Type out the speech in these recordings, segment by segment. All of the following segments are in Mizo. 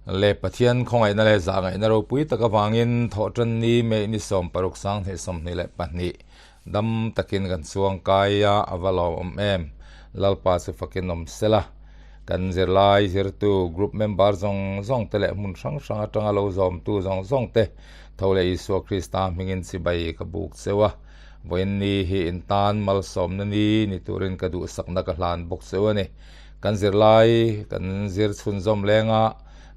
Le Pathian khawngaihna leh zahngaihna ropui tak avangin thawhtan ni May ni 16 2022 dam takin kan chuang kai a, a va lawmawm em. Lalpa chu fakin awm sela. Kan zirlai zirtu group member zawng zawng te leh hmun hrang hrang atanga lo zawmtu zawng zawng te tho leh Isua Krista hmingin chibai ka buk cheu a. Vawiin ni hi intan malsawmna ni ni turin ka duhsakna ka hlan bawk cheu a ni. Kan zirlai kan zir chhunzawm lenga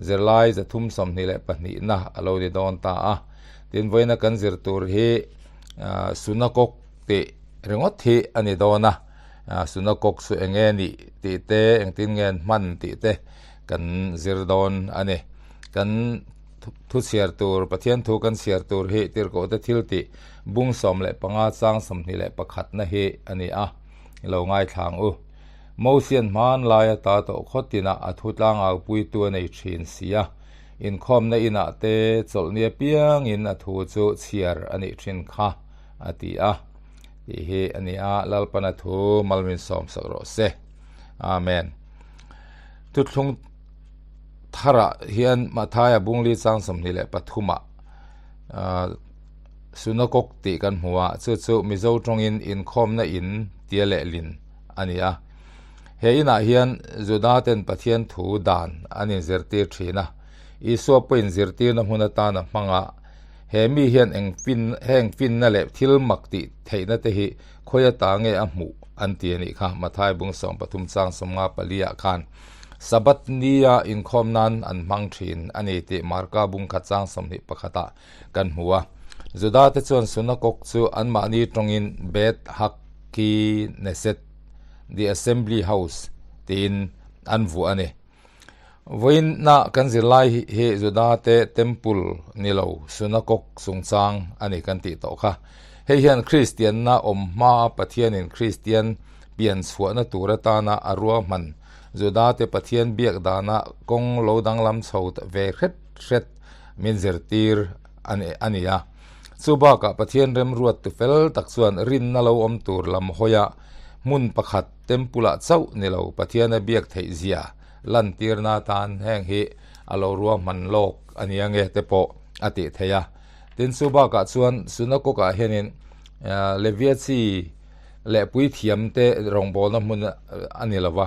zirlai 322na a lo ni dawn ta a. Tin, vawiina kan zir tur hi Sunakok tih ringawt hi a ni dawn a. Sunakok chu eng nge nih tih te, engtin nge an hman tih te kan zir dawn a ni. Kan thu chhiar tur, Pathian thu kan chhiar tur hi Tirhkohte thil tih bung 15 chang 21na hi a ni a, lo ngaithla ang u. Mosian hman laia ta tawh khaw tinah a thu tlangau puitu a nei thin si a, inkhawmna inah te chawlhni apiangin a thu chu chhiar a nih thin kha, a ti a. Tih hi a ni a, Lalpana thu malmin sawmsak rawh se. Amen. Thuthlung tharah hian Mathaia bungli chang 23ah Sunakok tih kan hmu a, chu chu Mizo tawngin inkhawmna in tia lehlin a ni a. He inah hian Juda ten Pathian thu dan an inzirtir thin a, Isua pawhin zirtirna hmun atan a hmang a, he mi hian eng fin heng finna leh thil mak tih theihna te hi khawi ata nge a hmuh an ti a nih kha Mathai bung 13 chang 54 ah khan Sabbath nia inkhawm nan an hmang thin a ni tih Marka bung khat chang 21 ah kan hmu a. Juda te chuan Sunakok chu anmahni tawngin Beth Hakkineset, The Assembly House, tiin an vuah a ni. Vawiinah kan zirlai hi Juda te Temple ni lo Sunakok chungchang a ni kan tih tawh kha. Hei hian Kristianna awm hmaa Pathianin Kristian pian chhuahna tur atana a ruahman Juda te Pathian biak dana kawng lo danglam chho ve hret hret min zirtir a ni a. Chu bakah Pathian remruat tu fel tak chuan rinna lo awm tur lam hawiah hmun pakhat Temple-ah chauh ni lo Pathiana biak theih zia lantirna atan heng hi a lo ruahman lawk a ni ange te pawh a tih theih a. Tin, chu bakah chuan Sunakok-ah hianin Levia chi leh puithiamte rawngbawlna hmun a ni lo va.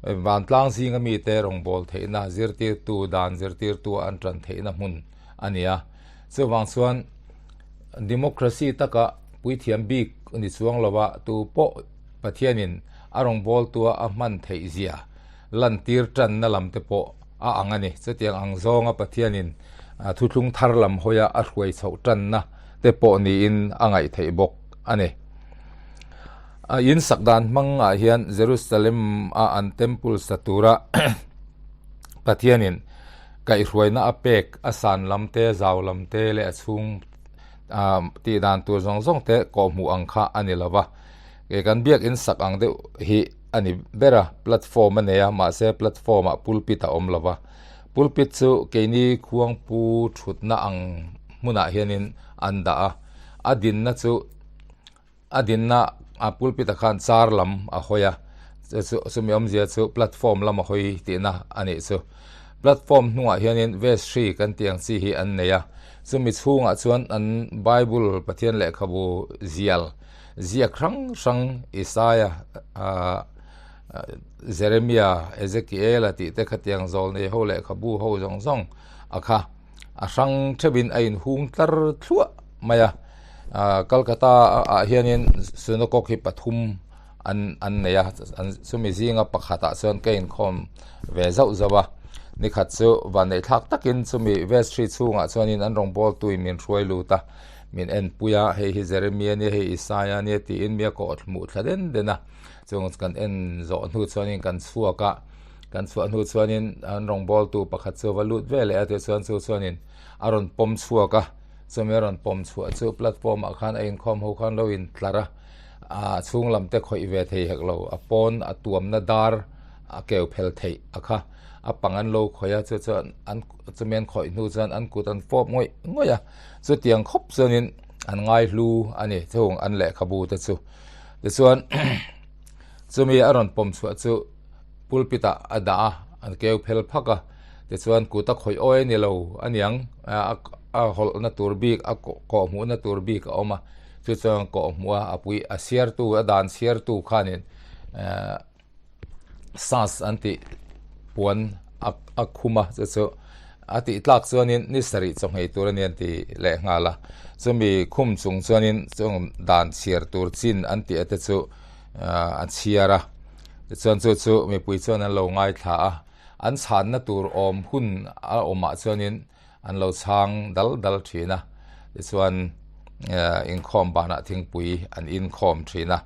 Vantlang zinga mite rawngbâwl theihna, zirtirtu dan zirtirtu an ṭan theihna hmun a ni a. Chuvang chuan democracy taka puithiam bik ni chuang lova tu pawh Pathianin a rawngbâwltua a hman theih zia lantir ṭanna lam te pawh a ang a ni. Chutiang ang zawnga Pathianin thuthlung thar lam hawia a hruai chhoh ṭanna te pawh niin a ngaih theih bawk a ni. A in sak dan hmangah hian Jerusalem a an temple sa tura Pathianin kaihhruaina a pek a san lam te, zau lam te leh a chhung tih dan tur zawng zawng te kawhhmuh ang kha a ni lo va. Kei kan biakin sak ang deuh hi a ni ber a, platform a nei a, mahse platform ah pulpit a awm lo va. Pulpit chu keini khuangpu thutna ang hmunah hianin an dah a, a dinna chu A dinna a pulpit ah khan char lam a hawi a, chu chu chumi awmzia chu platform lam a hawi tihna a nih chu. Platform hnungah hianin vestry kan tih ang chi hi an nei a, chumi chhungah chuan an Bible Pathian lehkhabu zial ziak hrang hrang Isaiah ahh Jeremiah Ezekiel-a tih te khatiang zawl nei ho lehkhabu ho zawng zawng a kha. A hrang theuhin a inhung tlar thluah mai a, Calcutta ah hianin Sunakok hi pathum an an nei a, chumi zinga pakhatah chuan ka inkhawm ve zauh zauh a, nikhat chu vanneih thlak takin chumi vestry chhungah chuanin an rawngbâwl tuin min hruai lut a, min enpui a, hei hi Jeremia nia hei Isaia nia tiin mi a kawh hmuh thla den den a, chung kan en zawh hnu chuanin kan chhuak a. Kan chhuah hnu chuanin an rawngbawltu pakhat chu a va lut ve leh a, tichuan chu chuanin a rawn pawm chhuak a, chumi a rawn pawm chhuah chu platform ah khan a inkhawm ho khan lo intlar a, a chhung lam te khawih ve thei hek lo, a pawn a tuamna dar a keu phel theih a kha, a pang an lo khawih a, chu chuan an chumi an khawih hnu chuan an kut an fawp ngawih ngawih a, chutiang khawp chuanin an ngaihlu a ni chung an lehkhabu te chu, tichuan chumi a rawn pawm chhuah chu. Pulpit ah a dah a, an keu phel phak a. Tichuan kut a khawih awi a ni lo aniang a hawlhna tur bik a kawhhmuhna tur bik a awm a, chu chuan kawhhmuh a a pui a chhiartu a dan chhiartu khanin ehh sas an tih puan a a khum a chu chu a tih tlak chuanin ni sarih chawhmeh tur a ni an ti leh nghal a chumi khum chung chuanin chung dan chhiar tur chin an tih te chu ahh a chhiar a tichuan chu chu mipui chuan an lo ngaithla a an chhanna tur awm hun a awmah chuanin an lo chhang dal dal thin a tichuan ehh inkhawm banah thingpui an inkhawm thin a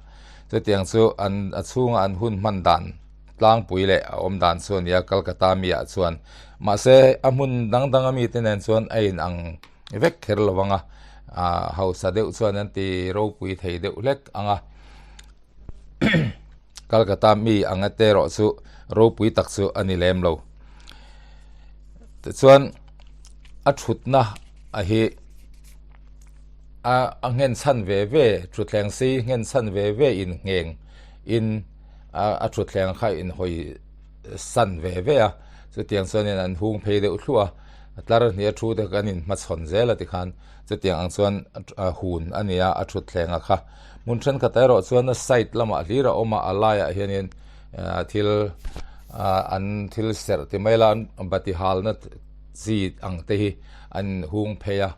chutiang chu an a chhunga an hun hman dan tlangpui leh a awm dan chu a ni a Calcutta mi ah chuan mahse a hmun dang dang ami te nen chuan a in ang vek kher lo ang a ah hausa deuh chuan an ti ropui thei deuh hlek ang a Calcutta mi anga te erawh chu ropui tak chu a ni lem lo. Tichuan a thutna a hi a a nghen chhan ve ve thutthleng sei nghen chhan ve ve in ngheng in a a thutthleng kha in hawi san ve ve a chutiang chuanin an hung phei deuh thluah a a tlar hnih a thu te kan in hmachhawn zel a tikhan chutiang ang chuan a hun a ni a a thutthleng a kha. Hmun thenkhatah erawh chuan a side lamah hlir a awm a a laiah hianin ah thil ah an thil serh ti mai la an bati halna chi ang te hi an hung phei a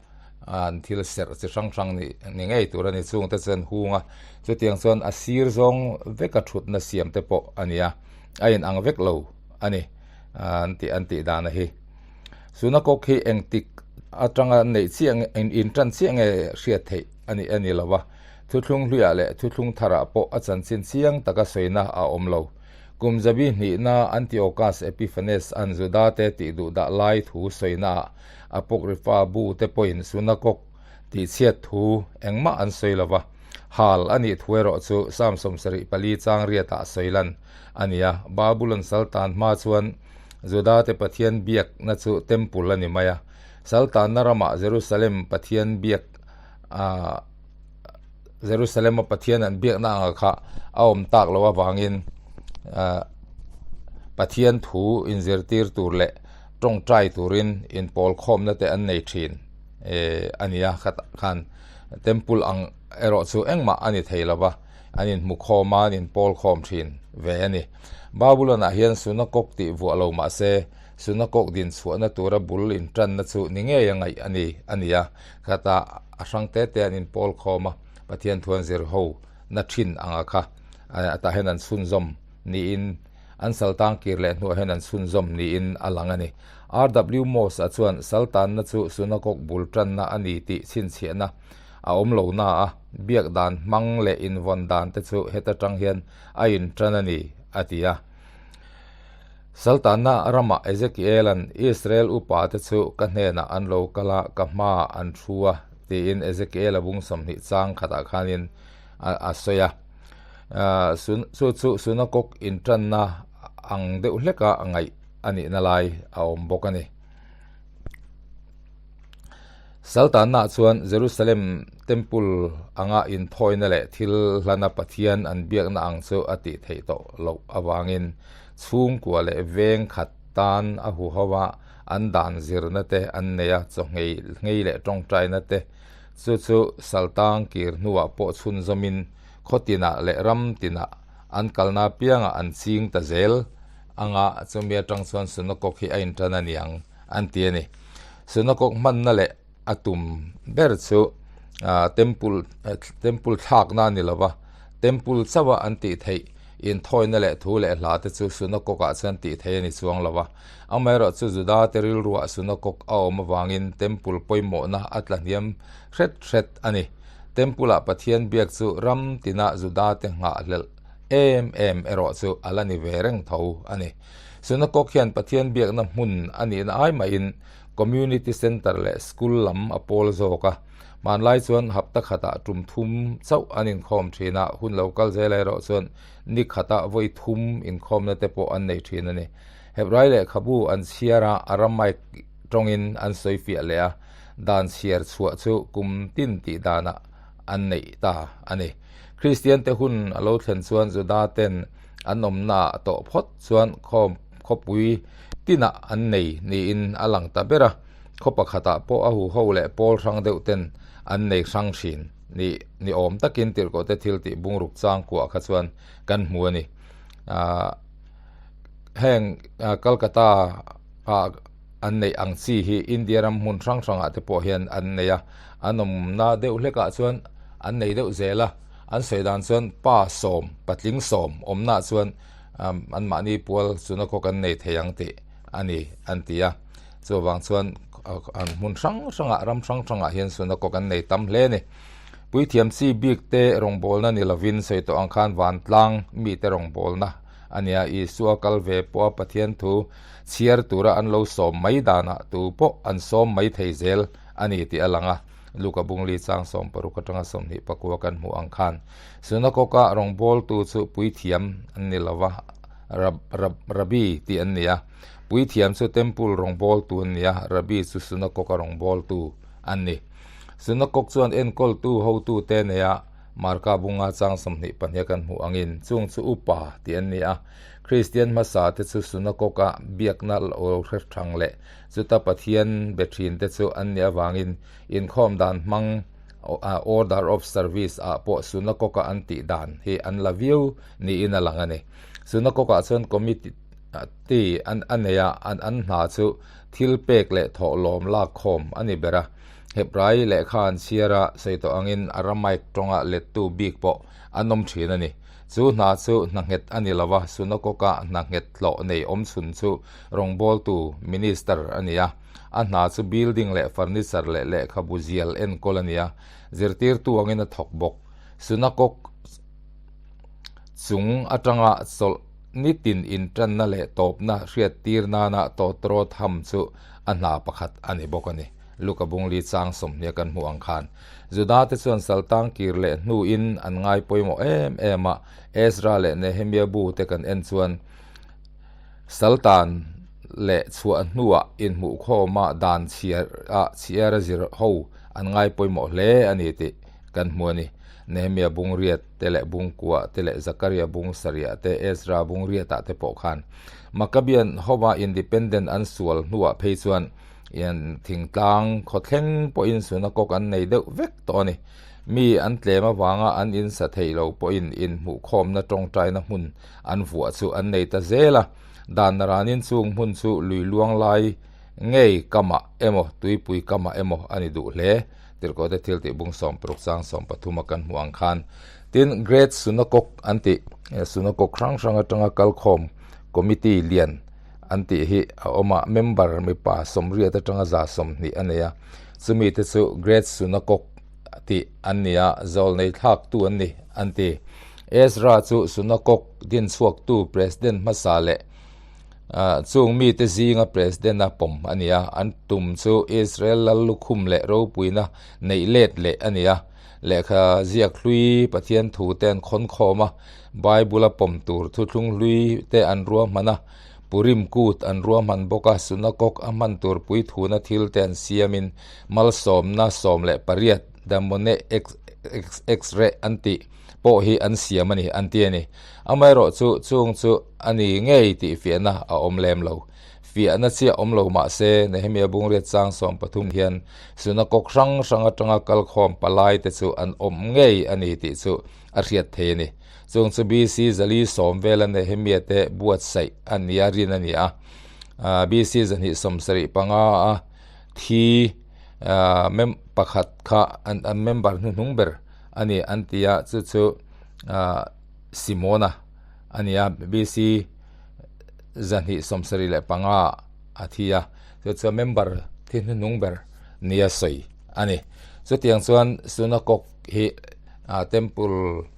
an thil serh chi hrang hrang ni ni ngei tur a ni chung te chu an hung a chutiang chuan a sir zawng veka thutna siam te pawh a ni a a in ang vek lo a ni an tih an tih dan a hi sunakawk hi engtik atanga neih chiah nge in tan chiah nge hriat theih. A nih a ni lo a, thuthlung hluiah leh thuthlung tharah pawh a chanchin chiang taka sawina a awm lo. Kum zabi hnihna Antiochus Epiphanes an Judate tih duhdah lai thu sawinaah Apocrypha bu te pawhin Sunakok tihchhiat thu engmah an sawi lo va, hal a nih thu erawh chu Psalm 74 chang riatah sawi lan a ni a. Babulon saltan hma chuan Judate Pathian biakna chu Temple a ni mai a, saltanna ramah Jerusalem Pathian biak ah Jerusalem a Pathian an biakna anga kha a awm tak loh avangin ah Pathian thu inzirtir tur leh tawngtai turin inpawl khawmna te an nei thin eh a ni a khatah khan temple ang erawh chu engmah a ni thei lova an inhmu khawm a an inpawl khawm thin ve a ni. Babulon ah hian Sunakok tih vuah lo mahse Sunakok din chhuahna tura bul intanna chu ni ngei a ngaih a ni a ni a. Khatah a hrang te te an inpawl khawm a, Pathian thu an zir ho na thin anga kha tah hian an chhunzawm niin an saltang kir leh hnuah hian an chhunzawm niin a lang a ni. RW Moss-a chuan saltanna chu Sunakok bul tanna a ni tih chhinchhiahna a awm lo na a, biak dan hmang leh invawn dan te chu heta tang hian a intan a ni, a ti a. Saltanna ramah Ezekiela'n Israel upate chu ka hnenah an lo kal a, ka hmaah an thu a, tiin Ezekiela bung 20 chang khatah khanin a sawi a. Chu chu sunakok intanna ang deuh hleka ngaih a nihna lai a awm bawk a ni. Saltanna chuan Jerusalem Temple anga inthawina leh thil hlana Pathian an biakna ang chu a tih theih tawh loh avangin chhungkua leh veng khat tan a huho a, an dan zirna te an nei a, chawhngei nghei leh tawngtaina te chu chu Saltang kir hnuah pawh chhunzawmin khaw tinah leh ram tinah an kalna apiangah an ching ta zel anga chumi atang chuan Sunakok hi a intan a niang. an ti a ni. Sunakok hmanna leh a tum ber chu temple temple thlakna a ni lo va, temple chauha an tih theih inthawina leh thu leh hla te chu sunakok ah chuan tih theih a ni chuang lo va. Amaherawh chu Juda te rilruah sunakok a awm avangin temple pawimawhna a tla hniam hret hret a ni. Temple ah Pathian biak chu ram tina Juda te nghahhlelh em em erawh chu a la ni ve reng tho a ni. Synagog hian Pathian biakna hmun a nihna ai mahin Community Centre leh School lam a pawl zawk a. Hmanlai chuan hapta khatah tum thum chauh an inkhawm thin a, hun lo kal zel erawh chuan ni khatah vawi thum inkhawmna te pawh an nei thin a ni. Hebrai lehkhabu an chhiar a, Aramaic tawngin an sawi fiah leh a, dan chhiar chhuah chu kum tin tih danah an neih ta a ni. Kristiante hun a lo thlen chuan Juda ten an awmnaah tawh phawt chuan khawm khawpui tinah an nei niin a lang ta ber a, khaw pakhatah pawh a huho leh pawl hrang deuh ten an nei hrang thin ni ni awm takin tirhkohte thil tih bungruk chang kuah kha chuan kan hmu a ni. Ahh heng Calcutta ah an neih ang chi hi India ram hmun hrang hrangah te pawh hian an nei a, an awmna deuh hlekah chuan an nei deuh zel a, an sawi dan chuan pa sawm patling sawm awmnaah chuan anmahni pual chunakawk an nei thei ang tih a ni an ti a, chuvang chuan an hmun hrang hrangah ram hrang hrangah hian sunakawk an nei tam hle a ni. Puithiam chi bik te rawngbawlna ni lovin sawi tawh ang khan vantlang mite rawngbawlna a nia, Isua kal ve pawha Pathian thu chhiar tura an lo sawm mai danah tu pawh an sawm mai thei zel a ni tih a lang a, Luka bungli chang 60 atanga 24 kan hmuh ang khan Sunakawka rawngbawltu chu puithiam an ni lova, Rabbi tih an ni a, puithiam chu Temple rawngbawltu an ni a, Rabbi chu Sunakawka rawngbawltu an ni. Sunakawk chuan enkawltu hotute neia Marka bunga chang 22 kan hmuh angin chung chu upa tih an ni a. Kristian hmasa te chu Sunakawka biakna lo hre thang leh chuta Pathian be thin te chu an nih avangin inkhawm dan hmang Order of Service ah pawh Sunakawka an tih dan hi an la viau niin a lang a ni. Sunakawkah chuan Committee an a nei a, an an hna chu thil pek leh thawhlawm lak khawm a ni ber a. Hebrai lehkha an chhiar a, sawi tawh angin Aramaic tawnga lettu bik pawh an awm thin a ni. Chu hna chu hna nghet a ni lo va, Sunagogue-a hna nghet hlawh nei awm chhun chu rawngbawltu, minister, a ni a. A hna chu building leh furniture leh lehkhabu zial enkawl a ni a, zirtirtu angin a thawk bawk. Sunagogue chung atanga chawlh nitin intanna leh tawpna hriattir nana tawtrawt ham chu a hna pakhat a ni bawk a ni. Luka bungli chang 20 kan hmuh ang khan Juda te chuan saltang kir leh hnuin an ngai pawimawh em em a, Ezra leh Nehemia bu te kan en chuan saltan leh chhuah hnuah inhmuhkhawma dan chhiar a chhiar a zir ho an ngai pawimawh hle a ni tih kan hmu a ni. Nehemia bung riat te leh bung kua te leh Zakaria bung sariah te Ezra bung riatah te pawh khan Maccabean hova independent an sual hnuah phei chuan Ian thingtlang khawthleng pawhin sunakawk an nei deuh vek tawh a ni. Mi an tlem avanga an in sa thei lo pawhin inhmuhkhawmna tawngtaina hmun an vuah chu an nei ta zel a. Dan naranin chung hmun chu lui luang lai ngei kamah emaw tuipui kamah emaw a ni duh hle. Tirhkohte thil tih bung 60 chang 13 a kan hmuh ang khan. Tin, Great Sunakawk an tih sunakawk hrang hrang atanga kalkhawm committee lian an tih hi a awm a, member mipa 80 atanga 120 a nei a, chumi te chu Great Synagogue tih an ni a, zawlnei thlaktu an ni an ti. Ezra chu Synagogue dinchhuaktu president hmasa leh chung mite zinga president a pawm a ni a, an tum chu Israel lal lukhum leh ropuina neih let leh a ni a, lehkha ziak hlui Pathian thu te an khawn khawm a, Bible a pawm tur thuthlung hlui te an ruahman a, Purim kut an ruahman bawk a, Sunakok a hman tur puithuna thil te an siamin malsawmna 18 Damone X-ray an tih pawh hi an siam a ni an ti a ni. Amaherawh chu chung chu a ni ngei tih fiahna a awm lem lo. Fiahna chiah awm lo mah se, Nehemia bungriat chang 13 hian Sunakok hrang hrang atanga kalkhawm palai te chu an awm ngei a ni tih chu a hriat thei a ni. Chung chu BC 410 vela Nehemia te buatsaih a nia rin a ni a. BC 275 a thi mem pakhat kha an an member hnuhnung ber a ni an ti a, chu chu Simona a ni a, BC 275 a thi a, chu chu member thi hnuhnung ber nia sawi a ni. Chutiang chuan Sunakok hi temple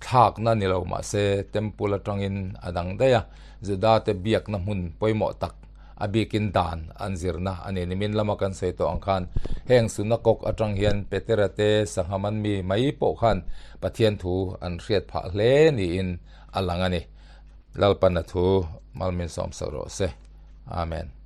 thlakna ni lo mah se temple atangin a dang daih a, Juda te biakna hmun pawimawh tak a bikin dan an zirna a ni. Nimin lama kan sawi tawh ang khan heng Sunakok atang hian Petera te sangha man mi mai pawh khan Pathian thu an hriat phah hle niin a lang a ni. Lalpana thu malmin sawm sak rawh se. Amen.